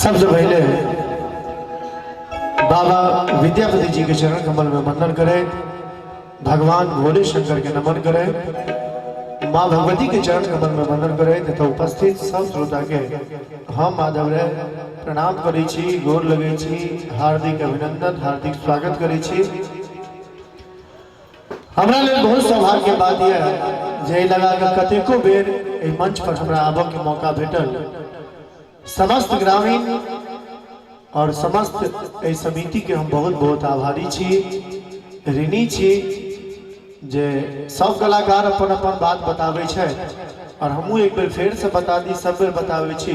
सबसे पहले बाबा विद्यापति जी के चरण कमल में वंदन करें, भगवान भोले शंकर के नमन करें, माँ भगवती के चरण कमल में वंदन करें तथा उपस्थित सब श्रोता के हम माधव रे प्रणाम करै छी, गोर लगै छी, हार्दिक अभिनंदन, हार्दिक स्वागत करै छी। हमरा लेल बहुत सौभाग्य के बात यह जे लगा के कतेको बेर एहि मंच पर हमरा आबऽ के मौका भेटल। समस्त ग्रामीण और समस्त एहि समिति के हम बहुत बहुत आभारी छी, ऋणी छी जे सब कलाकार अपन अपन बात बताबै छै और हमहूँ एक बेर फेर से बता दी, सब बेर बताबै छी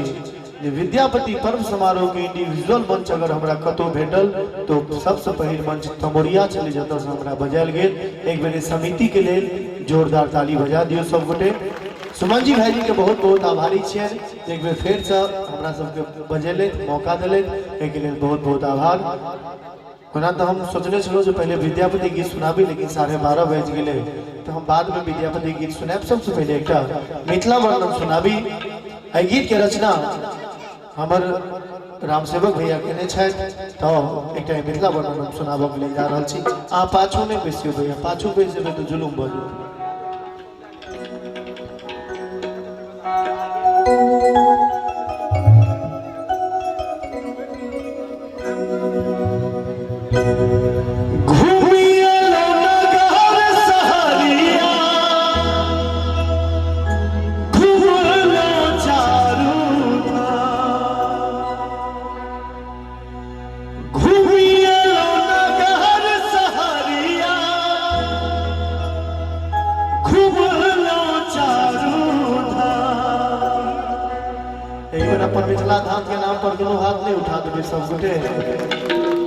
जे विद्यापति पर्व समारोह के इंडिविजुअल मंच अगर हमरा कतौ भेटल तो सबसे पहिल मंच तमोरिया छलै जतऽ से हमरा बजायल गेल। एक बेर समिति के लेल जोरदार ताली बजा दियौ सब गोटे। सुमन जी भाईजी के बहुत बहुत आभारी छियनि, एक बेर फेर से हमरा सबके बजेलथि, मौका देलथि, एहिके लेल बहुत बहुत आभार। ओना तऽ हम सोचने छलहुँ जे पहिले विद्यापति गीत सुनाबी, लेकिन 12:30 बाजि गेलै तऽ हम बादमे विद्यापति गीत सुनायब। सबसँ पहिले एकटा मिथिला वर्णन सुनाबी। एहि गीतके रचना हमर रामसेवक भैया केने छथि, तऽ एकटा मिथिला वर्णन हम सुनाबऽके लेल जा रहल छी। अहाँ पाछू नहि बैसियौ भैया, पाछू बैस जेबै तऽ जुलुम भऽ जेतै। एक बेर अपन मिथिला धाम के नाम पर दुनू हाथ नहीं उठा देबै सब गोटे,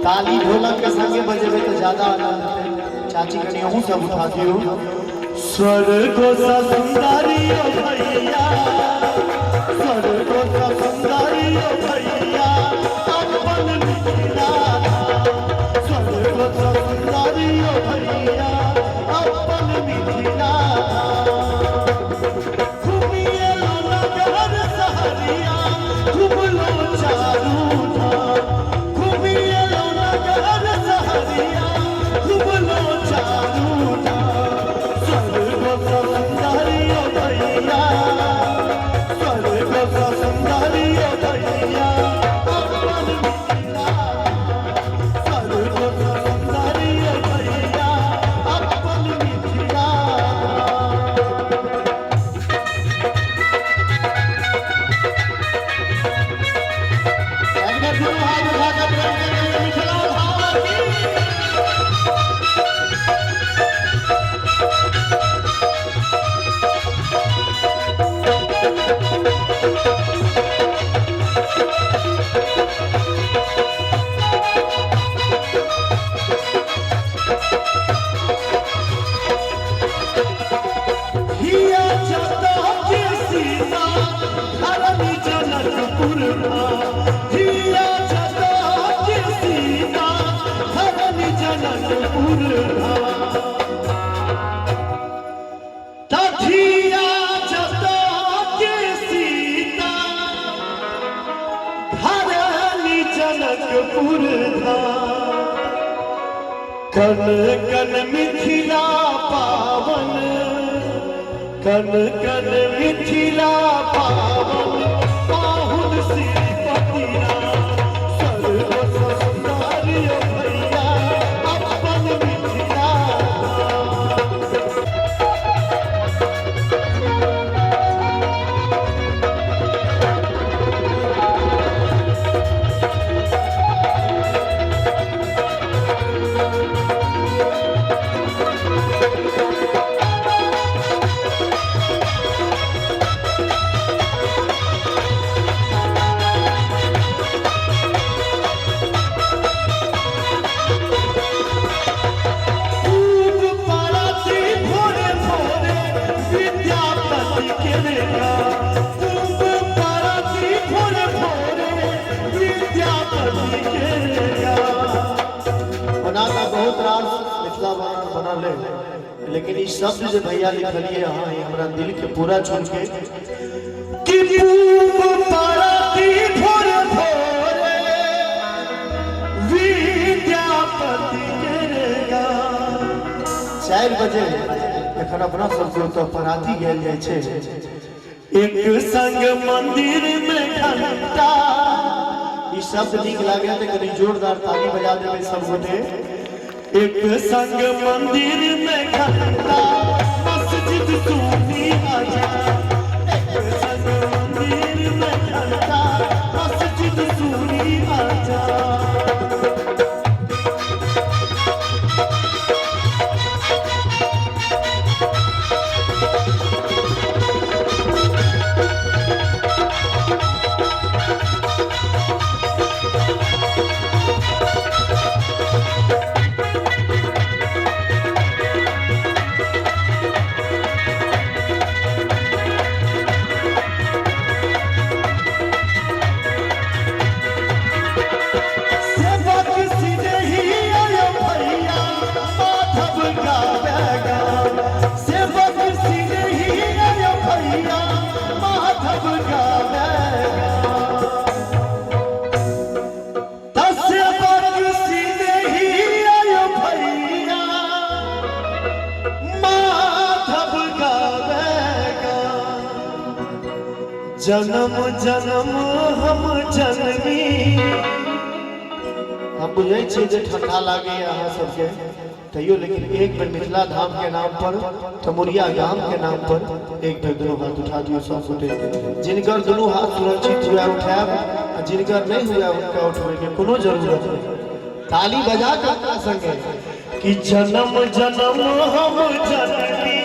ताली ढोलक के संगे बजेबै तऽ ज्यादा आनंद हेतै। चाची कनि अहूँ सब उठा दियौ। स्वर्ग सा सुंदरी ओ भैया, स्वर्ग सा सुंदरी ओ भैया, अपन मिथिला धाम। स्वर्ग सा सुंदरी ओ भैया, अपन मिथिला धाम। घुमिएलो नगर सहरिया, घुमलो चारू धाम। घुमिएलो नगर सहरिया, घुमलो चारू धाम। स्वर्ग सा सुंदरी ओ भैया, स्वर्ग सा सुंदरी ओ भैया, अपन मिथिला। स्वर्ग सा सुंदरी ओ भैया, अपन मिथिला। एक बेर दुनू हाथ उठा कऽ प्रेम से कहियौ मिथिला धाम की। हिया जता के सीता धरनी जनकपुर हिया जता के सीता धरनी जनकपुर तथिया जता के सीता धरनी जनकपुर धाम। कन कन मिथिला पावन, कन कन मिथिला पावन, पाहुन श्रीपति राम। स्वर्ग सुंदर भैया, अपन मिथिला धाम। खूब पड़ती भोरे भोरे विद्यापति के रेखा। खूब पड़ती भोरे भोरे विद्यापति के रेखा। ओना तऽ बहुत रास मिथिला वर्णन बनल है, लेकिन ई शब्द जे भैया लिखलिए अहाँ, ई हमरा दिल के पूरा छू के कि पूब पड़ती भोरे भोरे बजे जखन अपना सबके ओतऽ पराती गायल जाइ छै, एक संग मंदिर में घंटा, ई शब्द नीक लागे तऽ कनि जोरदार ताली बजा देबै सब गोटे। एक संग मंदिर में घंटा, मस्जिद सुनी आजा। एक संग मंदिर में घंटा, मस्जिद सुनी आजा। सेवक सिनेही आयो भैया, माधव गावेगा। सेवक सिनेही आयो भैया, माधव गावेगा। सेवक सिनेही आयो भैया, माधव गावेगा। जन्म जन्म हम जननी। हम बुझै छियै जे ठंडा लागैए अहाँ सबके, तैयो लेकिन एक बेर मिथिला धाम के नाम पर, तमुरिया गाम के नाम पर एक बेर दुनू हाथ उठा दियौ सब गोटे। जिनकर दुनू हाथ सुरक्षित हुए उठायब, आ जिनकर नहीं हुए हुनका उठबै के कोनो जरूरत नहीं। ताली बजा के अपना संगे कि जन्म जन्म हम जननी।